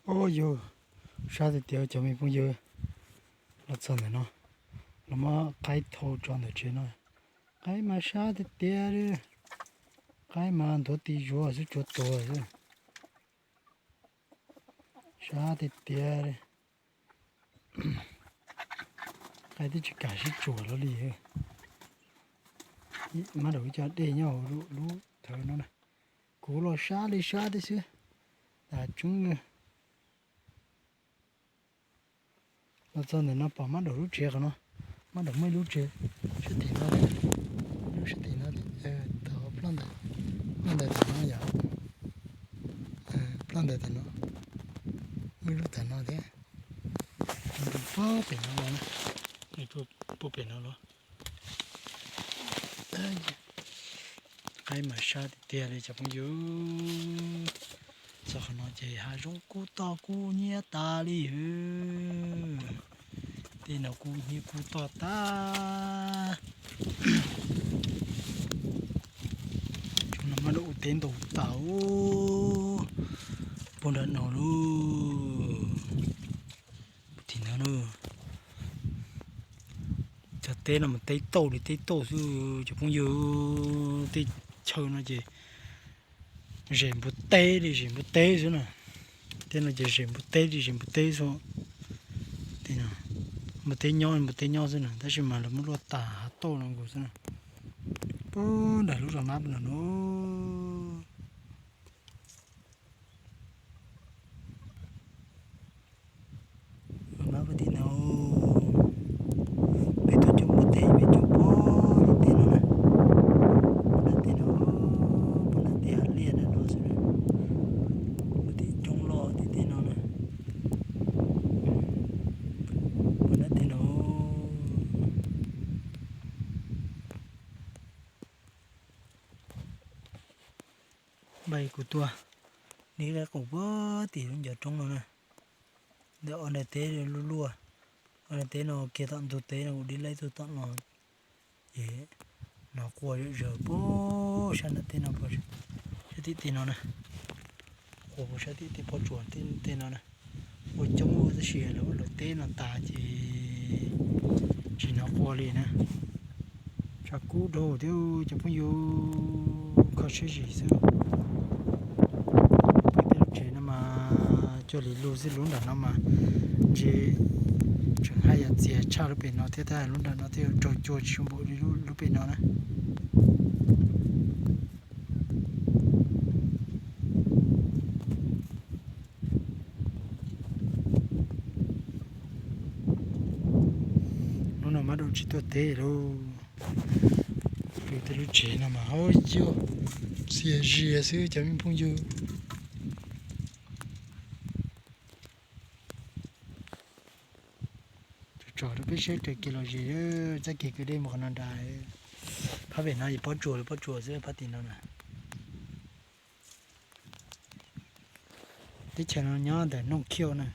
Ua yog sab tiag tiag cov me phooj ywg, los txog ntawm no, los muab qaib thau tso ntawm tsev no. Qaib mas sab tiag tiag li, qaib mas ntuav ti zuav xwb tsuav tuag xwb. Sab tiag tiag li. Qaib twb tsis kam sib tsuam los li. Mab daum ib co dej nyob hauv lub thawv no na. Kuv los sab li sab thiab xwb. Tas tseeb. Los txog ntawm no pom mab daum lub tsev qhov no. Mab daum muaj ib lub tsev sab tim no, lub sab tim no, tod ploj ntawm, ploj ntawm tam no yom. Ploj ntawm tam no, muaj ib lub tam no thiab. Puag pem no los, puag pem no los. Qaib mas sab tiag tiag li cov phooj ywg. Txog qhov no ces hav zoov kub toj kub hnyiab tas li hwv. Tej no kub hnyiab kub toj tas. Tsoom no mab daum ua teb ntaus tas puag nram no lauj. Tim no na, cov teb no mas teb tauj li teb tauj xwb cov phooj ywg. Tej chaw no ces zem npua teb li zem npua teb xwb na. Tej no ces zem npua teb li zem npua teb xwb. Npua teb nyob npua teb nyob xwb na, tab sis mas lawv muab luaj tas hav tauj no nkaus xwb na. Puag nram lub zos mab no. Mab puag tim no, peb tuaj coob puag teb, peb coob puag tim tej no na. Puag nram tej no, puag nram tej hav liaj nram no xwb na. Puag tim coob loj tim tej no na. Puag nram tej no. Npaj kuv tuaj dib qaib qus puag tim lub ncov roob no na. Ntawm ob nrag teb luaj luaj, ob nrag teb no kiag tom ntug teb no kuv dib laib tuaj tom no. Ces hnov quaj zom zaws puag sab nram tej no, sab tim tej no na. Quaj puag sab tim tej pob tsuas tej no na. Quaj coob tab sis lawv ua lawv teb no tas ces tsis hnov quaj li na. Tshav kub dhau thiab cov phooj ywg, kho siab zim xwb. Peb tej lub tsev no mas cuag li lug xwb, lub nram no mas ntshe tseem haj yam txias tshaj lub pem no thiab, tab lub nram no twb yuav raug cua tsis npaum li lub pem no na. Hnub no mab dau tsis tuaj teb lauj. Peb tej lub tsev no mas hauj yog txias zias xwb cov me phooj ywg. Tsom rau peb saib raws kev los zem, txoj kev kwv dej mus qhov no nrad. Phab pem no yog pob tsuas, pob tsuas xwb phab tim no na. Teb chaws no nyob ntawm Nooj Khiauj na.